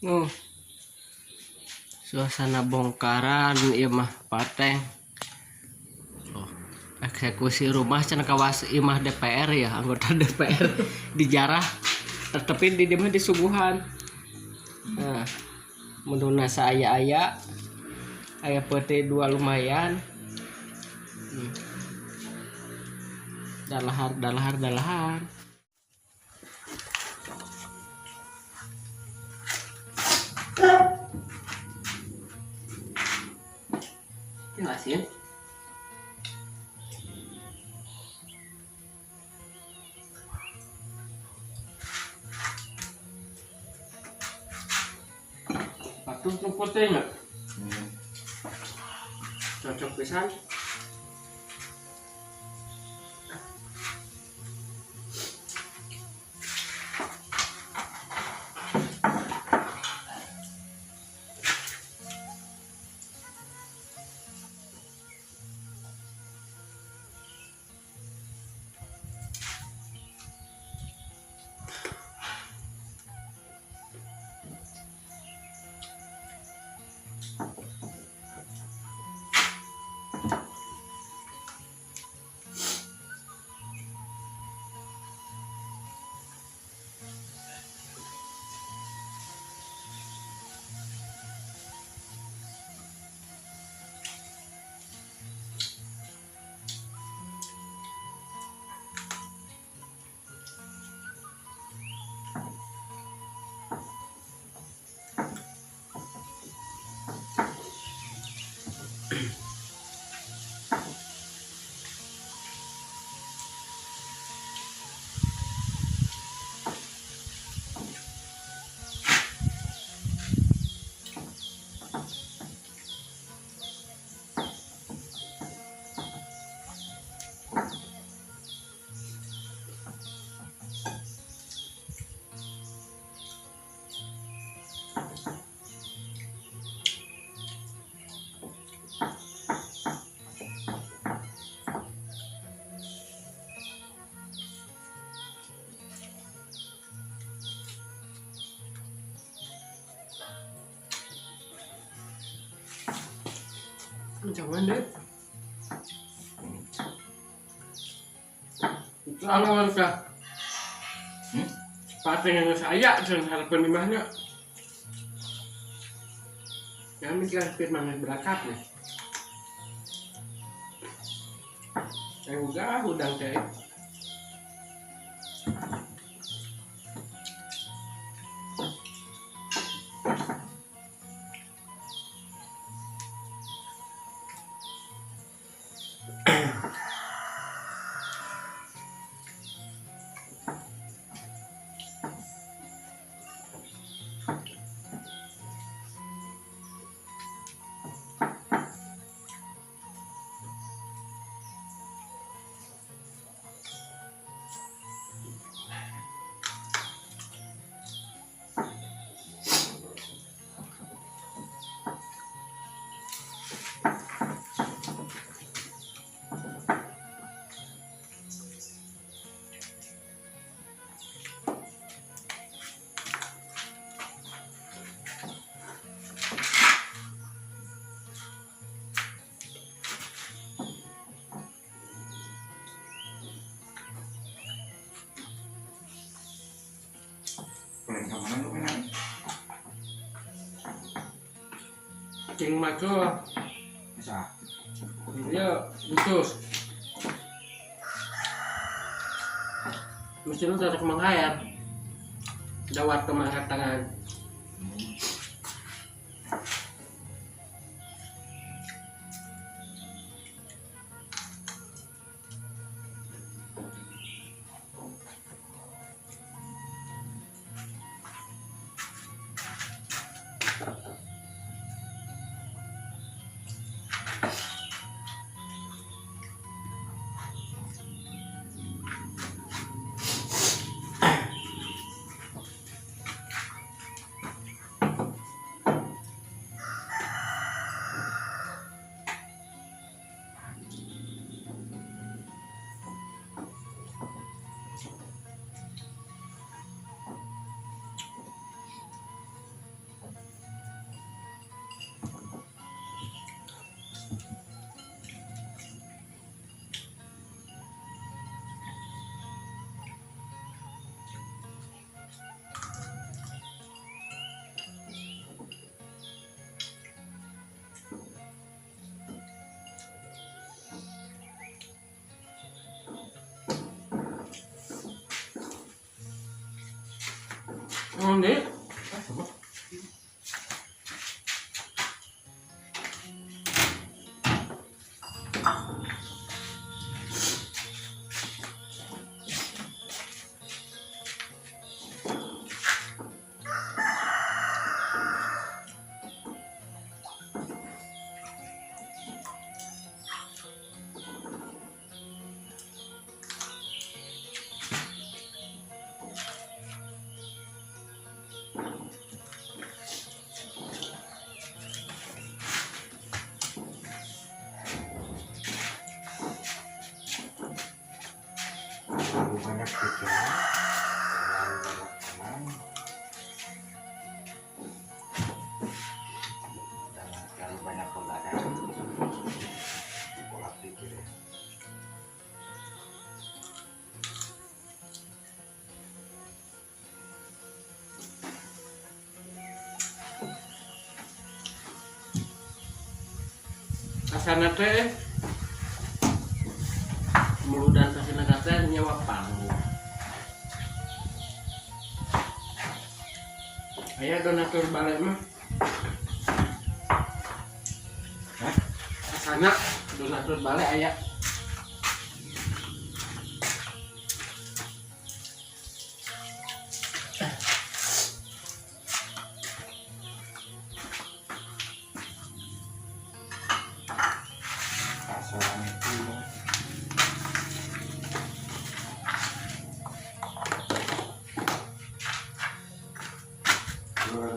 Oh. Suasana bongkaran ieu mah pateng. Oh, eksekusi rumah cenah kawas imah DPR ya, anggota DPR dijarah. Tapi di dieu mah disuguhan. Nah, menuna saaya-aya aya pete dua lumayan. Dalahar dalahar dalahar. Jelasin. Patuh nu putih nya. Cocok pisan. Jangan deh. Itu alaman kah? Pateng yang saya dan harapan imahnya. Jangan mikir firman berangkat nih. Saya udah udang teh. Cing maco. Bisa. Iya, khusus. Mesti lu tarik menghayat. Dawat ke mangkat tangan. Naon deui? Ah, sama. Terlalu banyak pikiran, terlalu banyak tenang, dan terlalu banyak begadang di pola pikir ya. Asana teh muludan Pasinaga teh nyewa panggung. Aya donatur balik mah. Hah? Asana donatur balik aya. Tak seorang itu ya. Dua.